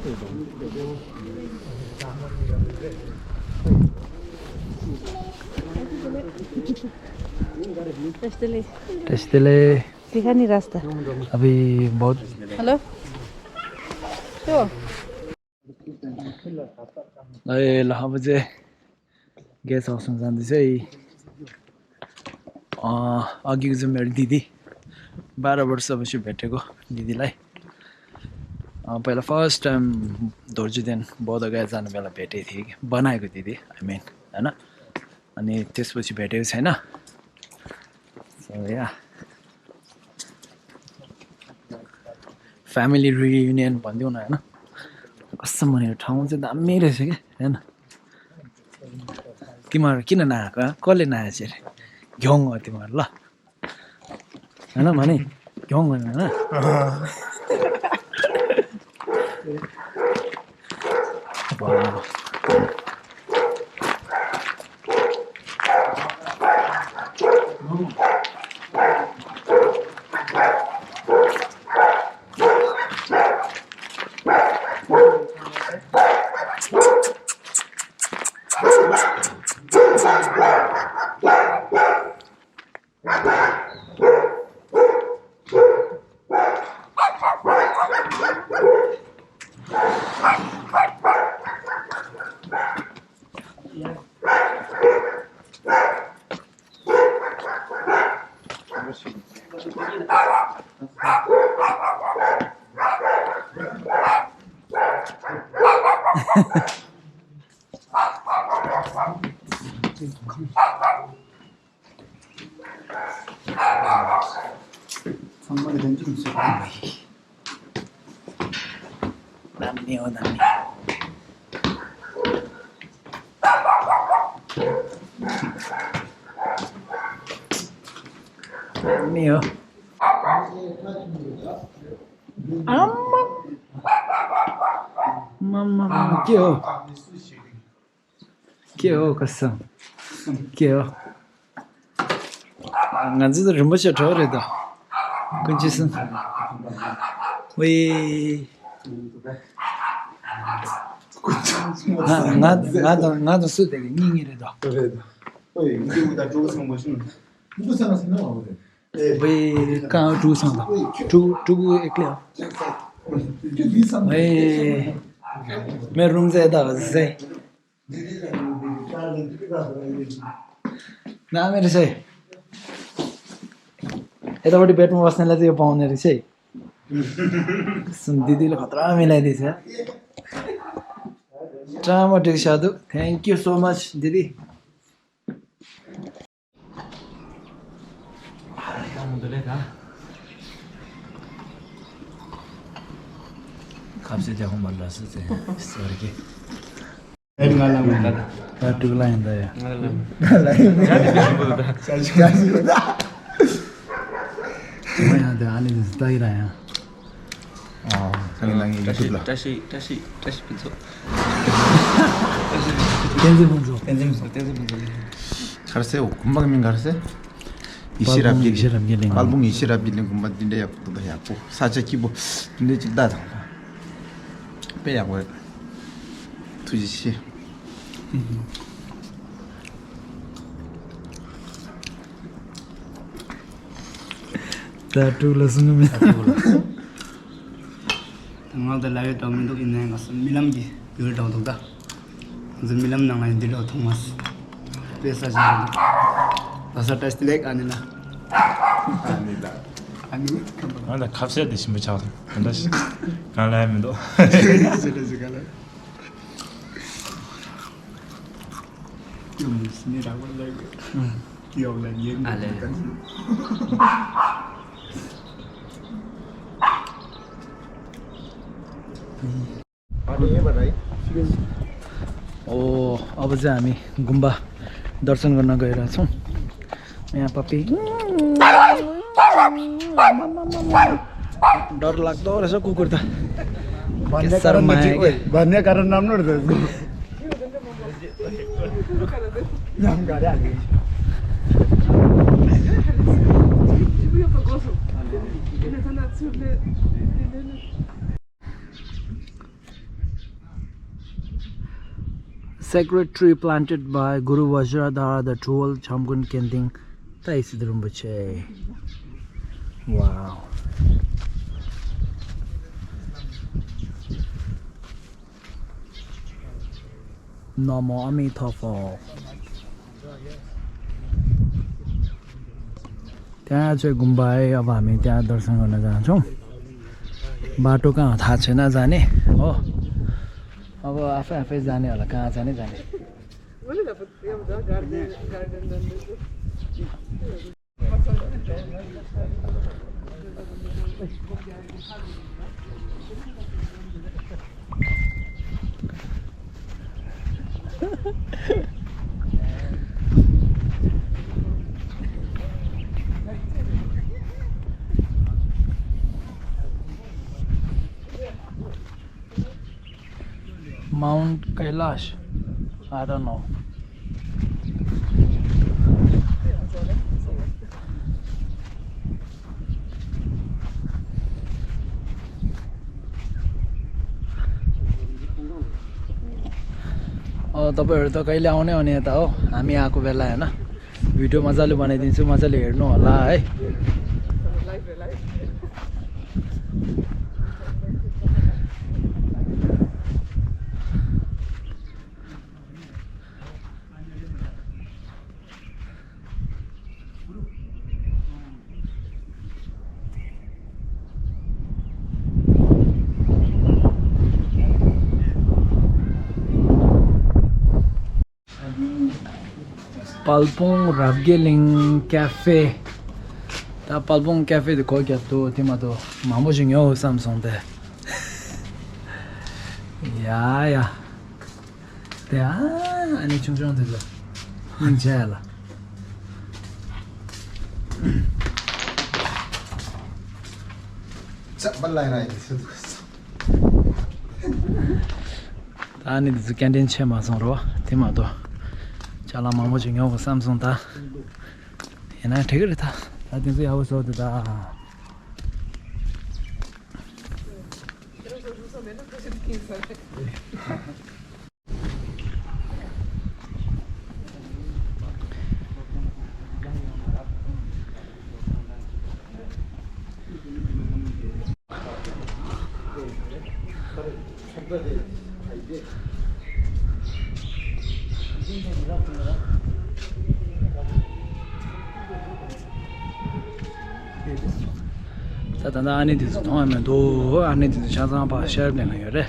Test ले दिखा नहीं रास्ता अभी बहुत हेलो तो ए ल अब चाहिँ गेस्ट हाउसमा जाँदैछ है अघिको चाहिँ मेरो दिदी 12 वर्षपछि भेटेको दिदीलाई पहिला फर्स्ट टाइम धोर्जीदेखि बौद्धगया जानु बेला भेटेको थिएँ कि बनाएको दिदी आई मिन हैन अनि त्यसपछि भेटेको छैन सो या फ्यामिली रियुनियन भनिदिउँ न हैन कस्तो भनेको ठाउँ चाहिँ दामी रहेछ क्या हैन तिमीहरू किन नआएको कसले नआएछ अरे घ्याउँ हो तिमीहरू ल हैन भने घ्याउँ होइन हैन दामी हो दामी दामी हो मम्मा के हो कसम के हो nganzi de rimbo che thore da kunchi sun we nga su de ningi re da oi ngi da zhu sang mo shin bu sang na ma wo de we ka zhu sang da zhu ekle we मैं room से था वैसे ना मेरे से यतापट्टि बेडमा बस्नेलाई चाहिँ यो पाउने रहेछ है दिदीले खतरा मिलाइदिएछ ड्रामाटिक साधु थ्याङ्क यू सो मच दिदी 갑자기 자꾸 말랐어 제 저렇게 टुक्लाइन्दा यहाँ आने तैरा यहाँ 가르세 금방민 가르세 이시랍길링 팔붕 이시랍길링 금방인데 약도 약고 사제 기부 근데 진다 빼야고 투지시 Tattoo lesson में तंगल द लाइव तो में तो इन्हें गस मिलम की बिल डाउन तो दा जो मिलम ना लाइन दिलो थोमस पैसा जाने बस टेस्ट लेक आने ला 나 갑자기 드시면 잘 근데 갈라면도 무슨이라고 하려고 기억나 얘기 ओ अब चाहिँ हामी गुम्बा दर्शन गर्न गइरहेछौँ यहाँ पप्पी डर लाग्दो रहेछ कुकुर त भन्ने कारण राम्रो रहेछ नाम गरे हाल्नु sacred tree planted by Guru Vajradhara, the 12th Chamgon Kenting Tai Situpas. Wow. Namo Amitabha. त्यहाँ चाहिँ गुम्बा है अब हामी त्यहाँ दर्शन गर्न जान्छौँ बाटो कहाँ थाहा छैन जाने हो अब आफै आफै जाने होला कहाँ जाने Mount Kailash, I don't know. तपाईहरु त कहिले आउने हो नि यता हो हामी आएको बेला हैन भिडियो मजाले बनाइदिन्छु मजाले हेर्नु होला है Palpung Rabgyeling Cafe. Ta Palpung Cafe de ko kya to tima to mamo jingyo Samsung de. Ya. Te ani chung de. Ninjala. balai rai ani de canteen chema soro tima to chala mamo jingyo Samsung ta. Yana thigre ta. I think we have so that Tanda ani dis time do ani dis Chamgon Sherabling here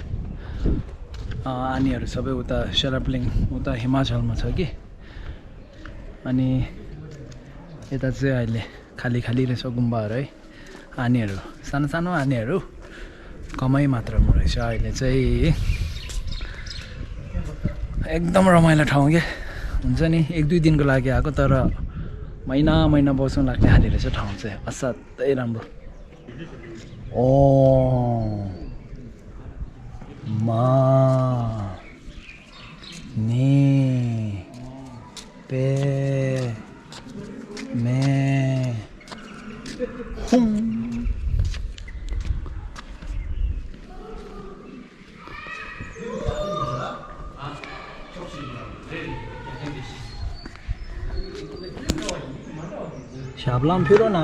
आनीहरु सबै उता शेराब्लिङ उता हिमाचलमा छ कि अनि यता चाहिँ अहिले खाली खाली रहेछ गुम्बाहरु है आनीहरु सानो सानो आनीहरु कमै मात्रामा रहेछ अहिले चाहिँ एकदम रमाइलो ठाउँ के हुन्छ नि एक दुई दिनको लागि आको तर महिना महिना बस्नु लाग्ने खाली रहेछ ठाउँ चाहिँ असाध्यै राम्रो Ma ni pe me hum Shablam phiro na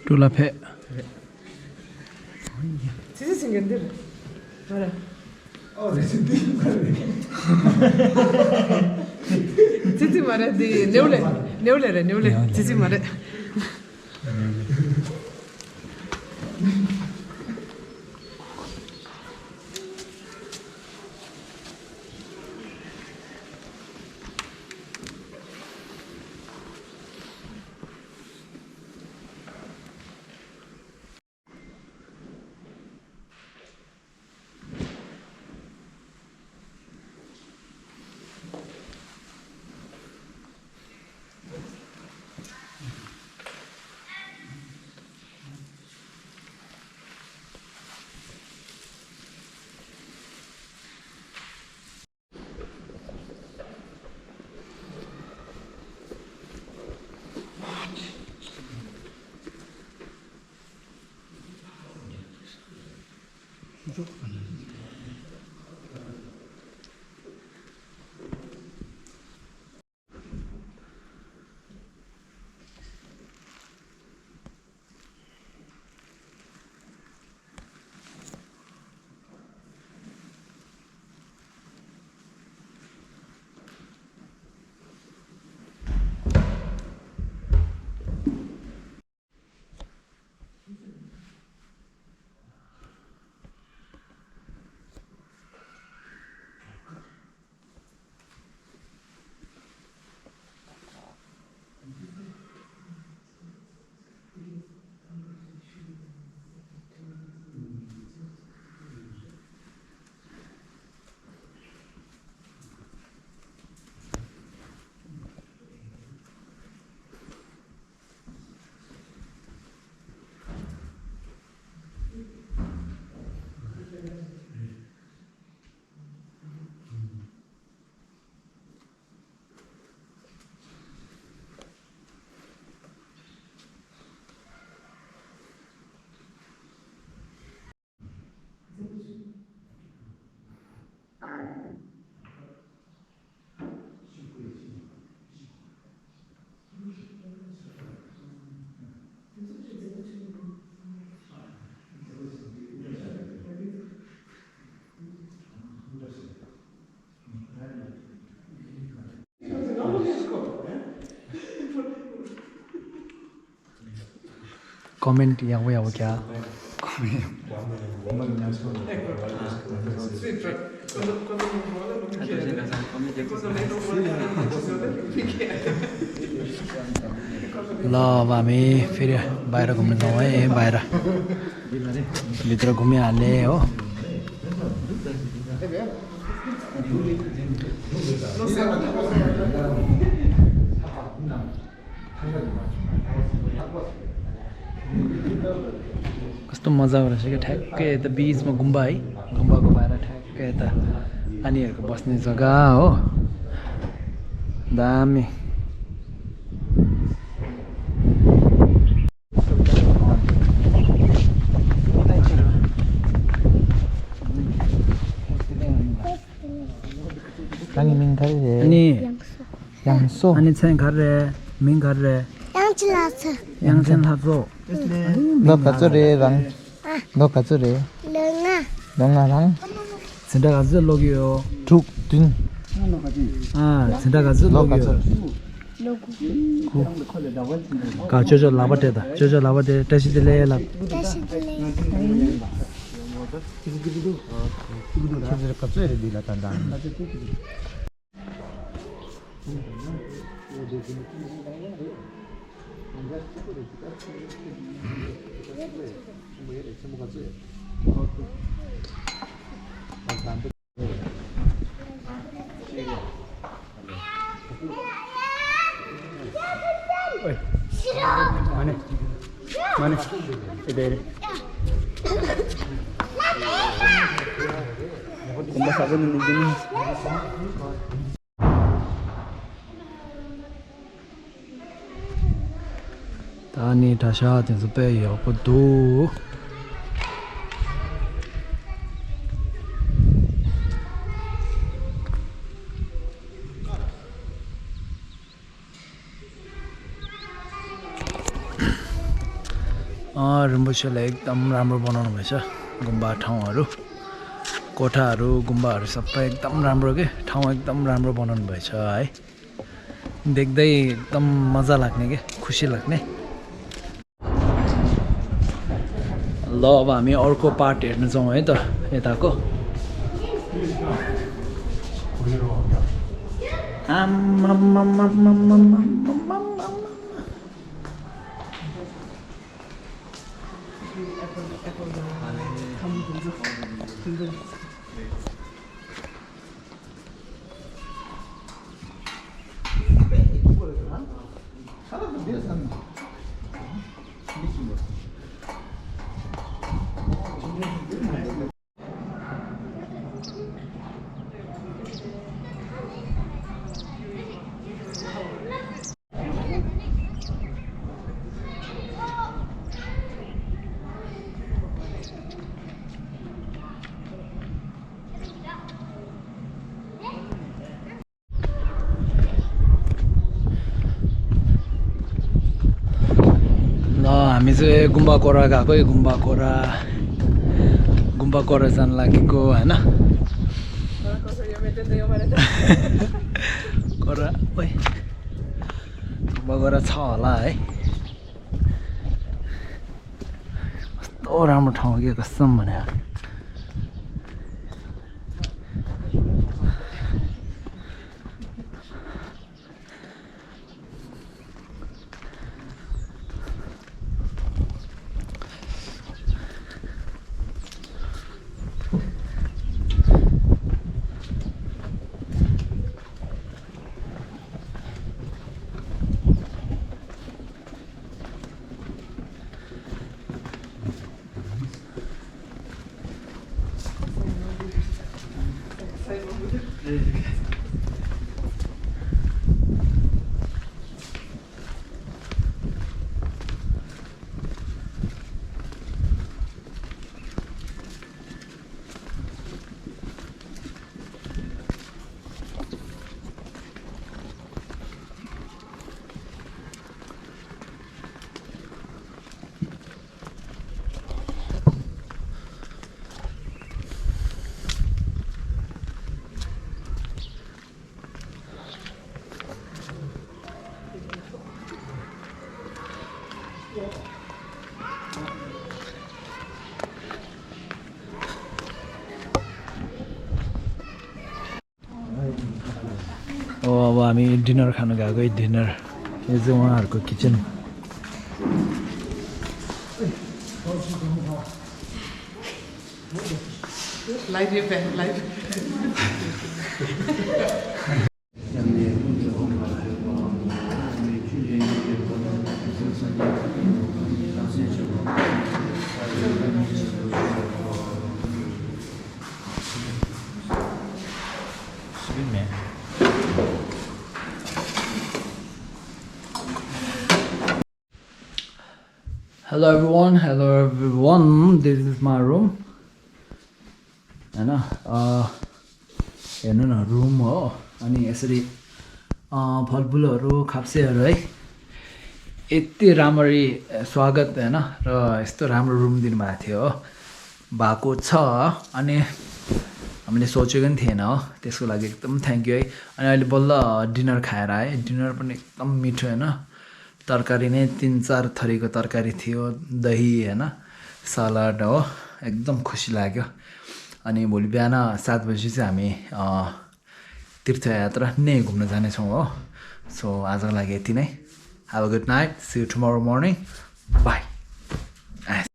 Tula phe Sisi singendir. Mara. Oh, recipe. Sisi mara di neule. Sisi mara. Comment यहाँ हो अब क्या ल अब हामी फेरि बाहिर घुम्न जाउँ है बाहिर भित्र घुमिहाल्ने हो कस्तो मजा रहेछ क्या ठ्याक्कै यता बिचमा गुम्बा है गुम्बाको बाहिर ठ्याक्कै यता नानीहरूको बस्ने जग्गा हो दामी अनि 양소 아니 챈 가래 민 가래 양진 하죠 너 가져래랑 너 가져래 랑랑 진짜 가져 로기요 툭딘 아 진짜 가져 로기요 가 저저 라바테다 저저 라바테 다시들래 라 가져래 디라 단단 Mana? Ini. Kumpas apa nih ini? Tani tasha tin supe yo kudu रिम्पोछेले एकदम राम्रो बनाउनु भएछ गुम्बा ठाउँहरू कोठाहरू गुम्बाहरू सबै एकदम राम्रो के ठाउँ एकदम राम्रो बनाउनु भएछ है देख्दै एकदम मजा लाग्ने के खुसी लाग्ने ल अब हामी अर्को पार्ट हेर्न जाउँ है त यताको चाहिँ गुम्बा कोरा गएको है गुम्बा कोरा जान लागेको होइन कोरा ओइ गुम्बा कोरा छ होला है कस्तो राम्रो ठाउँ के कसम भने अब हामी डिनर खानु गएको है डिनर यो चाहिँ उहाँहरूको kitchen Hello everyone, this is my room. हैन हेर्नु न रुम हो अनि यसरी फलफुलहरू खाप्सेहरू है यति राम्ररी स्वागत हैन र यस्तो राम्रो रुम दिनुभएको थियो भएको छ अनि हामीले सोचेको पनि थिएन हो त्यसको लागि एकदम थ्यांक यू है अनि अहिले बल्ल डिनर खाएर आए डिनर पनि एकदम मिठो हैन तरकारी नै 3-4 थरीको तरकारी थियो दही हैन सलाड हो एकदम खुसी लाग्यो अनि भोलि बिहान 7 बजे चाहिँ हामी तीर्थयात्रा नै घुम्न जाने छौं हो सो आजको लागि यति नै Have a good night. See you tomorrow morning. Bye.